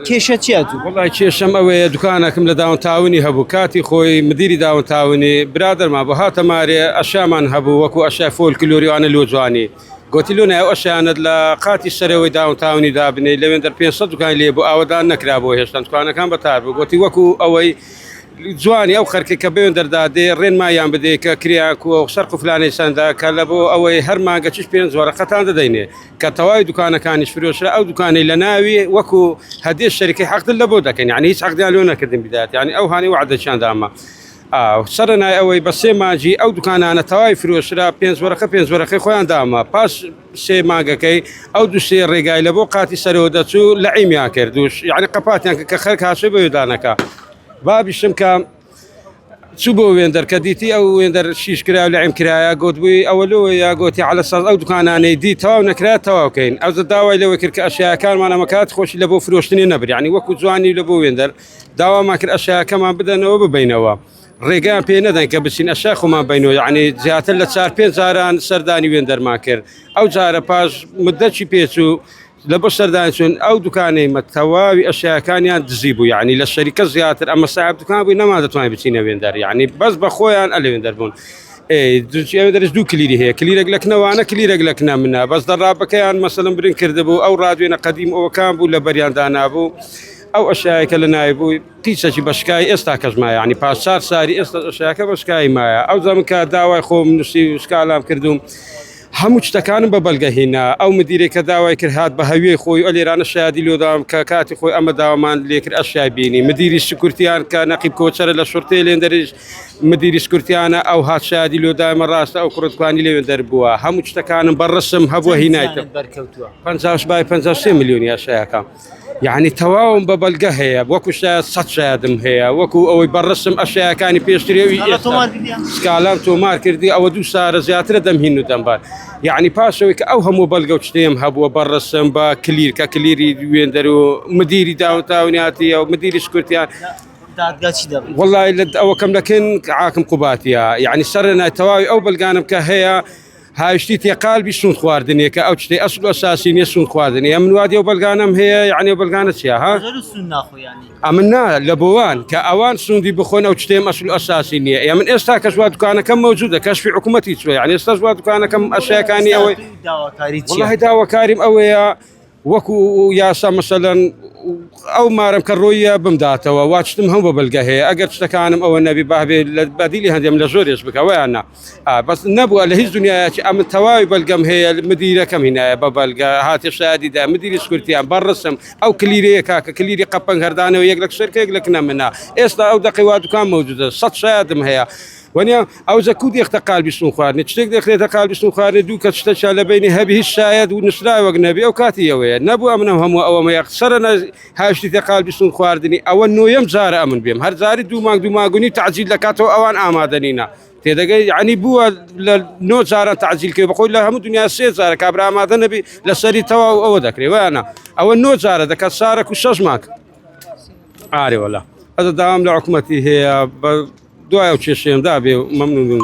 کێشە چیە تو؟ وەڵای کێشەم ئەوەیە دوکانەکم لە downtown ی هەبوو کاتی خۆی مدیری downtown ی برادەرمان بۆ هاتە مارێ ئەشیامان هەبوو وەکو ئەشیای فۆلکلۆری وانە لۆ جوانی گۆتی لۆ نایە ئەو ئەشیانەت لە قاتی سەرەوەی downtown ی دابنێی لەوێندەر 500 دوکانی لێ بوو ئاوەدان نەکرابوو هێشتان دوکانەکان بەتار بوو گۆتی وەکو ئەوەی جوانی ئەو خەرکەی کە بەوێندەردا دێ ڕێنماییان بدەی کە کرێیان کووە و سەر قوفلانەی چەندە کە لە بۆ ئەوەی هەر مانگە چش پێنج وەرەقەتان دەدەینێ کە تەواوی دوکانەکانیش فرۆشرا ئەو دوکانەی لە ناوی وەکو هەدیە شەریکەی حەقدل لە بۆ دەکەن یعنی هیچ عەقدیان لۆ نەکردن بدات یعنی ئەو هانی وعدەچیان دامە سەرەنای ئەوەی بە سێ مانگی ئەو دوکانانە تەواوی فرۆشرا پێنج وەرەقە پێنج وەرەقەی خۆیان دامە پاش سێ مانگەکەی ئەو دوو سێ ڕێگای لە بۆ قاتی سەرەوە دەچوو لە عیمیان کرد و یعنی قەپاتیان کرد کە خەرک هاشێ بەوێدانەکە بابیشم کە چوو بۆ وێندەر کە دیتی ئەو وێندەر شیش کرا و لەعیم کرایە گوت بووی ئەوە لۆ یا گوتی عەلە ساز ئەو دوکانانەی دی تەواو نەکرا تەواو کەین ئەو داوای لەوە کرد کە ئەشیاکانمان ئەمە کات خۆشی لە بۆ فرۆشتنی نەبر یعنی وەکو جوانی لە بۆ وێندەر داوامان کرد ئەشیاکەمان بدەنەوە ببینەوە ڕێگەیان پێ نەدەن کە بچین ئەشای خۆمان بینەوە یعنی زیاتر لە چار پێنج جاران سەردانی وێندەرمان کرد ئەو جارە پاش مدەکی پێچوو لە بۆ سەردانی چوون ئەو دوکانەی مە تەواوی ئەشیاکانیان دزی بوو یعنی لە شەریکە زیاتر ئەمە ساحب دوکان بووی نەمان دەتوانین بچینە وێندەر یعنی بەس بە خۆیان ئەلێ وێندەر بوون ئێ دەرس دوو کلیلی هەیە کلیرێک لە کنەوانە کلیرێک لە کنە منە بەس دەڕابەکەیان مەسەلم برین کردبوو ئەو ڕادوێنە قەدیم ئەوەکان بوو لە بەریان دانابوو ئەو ئەشیایەکە لە ناوی بوو قیچەکی بەشکای ئێستا کەش مایە ینی پاش چار ساری ئێستا ئەشیاکە بەشکای مایە ئەو زەمن کە داوای خۆم نووسی و سکالام کردوم هەموو شتەکانم بە بەلگە هینا ئەو مدیرێک کە داوای کرد هات بە هەویەی خۆی ئەلێرانە شادی لۆدام کە کاتی خۆی ئەمە داوامان لێکرد ئەشیای بینی مدیری سکورتیان کە نەقیب کۆچەرە لە شورتەی لێندەریش مدیری سکورتیانە ئەو هات شادی لۆدامە ڕاستە ئەو کوڕتوانی لەوێن دەربووە هەموو شتەکانم بە ڕسم هەبووە هینایتم بەرکەوتووە 50 بای 53 میلیۆن یاشایەکە یعنی تەواوم بە بەلگە هەیە وەکو شاید سە شایدم هەیە وەکو ئەوەی بەڕسم ئەشیاکانی پێشترەوی سکالام تۆمار کردی ئەوە دوو سارە زیاترە دەمهین و دەمبار یعنی پاشەوەی کە ئەو هەموو بەلگە و شتێم هەبووە بەڕسم بە کلیر کە کلیری وێندەر و مدیری داوتاونیاتیە و مدیری سکورتیان دادگا چی دەڵێ؟ وەڵای لە ئەوەکەم دەکەن عاکم قوباتیە یعنی سەر نای تەواوی ئەو بەلگانم کە هەیە هاویشتی تێقالبی سوند خواردنێ کە ئەو شتەی ئەسڵ و ئەساسی نیە سوند خواردنێ ئەمن وادی ئەو بەلگانەم هەیە یعنی ئەو بەلگانە چیە ها زۆر سوند ناخۆ یانی ئەمن نا لە بۆوان کە ئەوان سوندی بخۆن ئەو شتەیەم ئەسڵ و ئەساسی نییە ئێ من ئێستا کەش وا دوکانەکەم مەوجودە کەشفی حکوومەتی چوە یعنی ئێستاش وا دوکانەکەم ئەشیاکانی ئەوەی داواکاری چیە وەڵاهی داواکاریم ئەوەیە وەکو یاسا مەسەلەن ئەو مارم کە ڕۆیە بمداتەوە وا شتم هەم بە بەلگە هەیە ئەگەر شتەکانم ئەوە نەبی باێ لە بەدیلی هەندێم لە زۆرێش بکەوەیان نا بەس نەبووە لە هیچ دنیایەکی ئەمن تەواوی بەلگەم هەیە مدیرەکەم هینایە بە بەلگە هاتێ شادی دا مدیری سکورتیان بەڕسم ئەو کلیرەیە کاکە کلیری قەپەنگ هەردانەوە یەک لە شەرکێک لە کنە منە ئێستا ئەو دەقی وا دوکان مەوجودە سەد شایدم هەیە وەنیا ئەوجە کو دێختە قالبی سون خواردنی شتێک دەخرێتە قالبی سون خواردنی دوو کە شتەچا لە بینی هەبی هیچ شایەد و نووسراوەک نەبی ئەو کاتی ئەوەیە نەبوو ئەمنم هەموو ئەوەمە یەک سەرە هاشتیتە قالبی سون خواردنی ئەوە نۆیەم جارە ئەمن بێم هەر جاری دوو مانگ دوو مانگونی تەعجیل دەکاتەوە ئەوان ئامادە نینە تێدەگەی یعنی بووە لە نۆ جاران تەعجیل کرد بەخۆی لە هەموو دنیا سێ جارە کابرا ئامادە نەبی لەسەری تەواو ئەوە دەکرێ وایانە ئەوە نۆ جارە دەکات سارەک و شەش مانگ ئارێ وەلا ئەزە داوام لە حکوومەتی هەیە بە دوای ئەو کێشەیەم دابێ و مەمنون بم.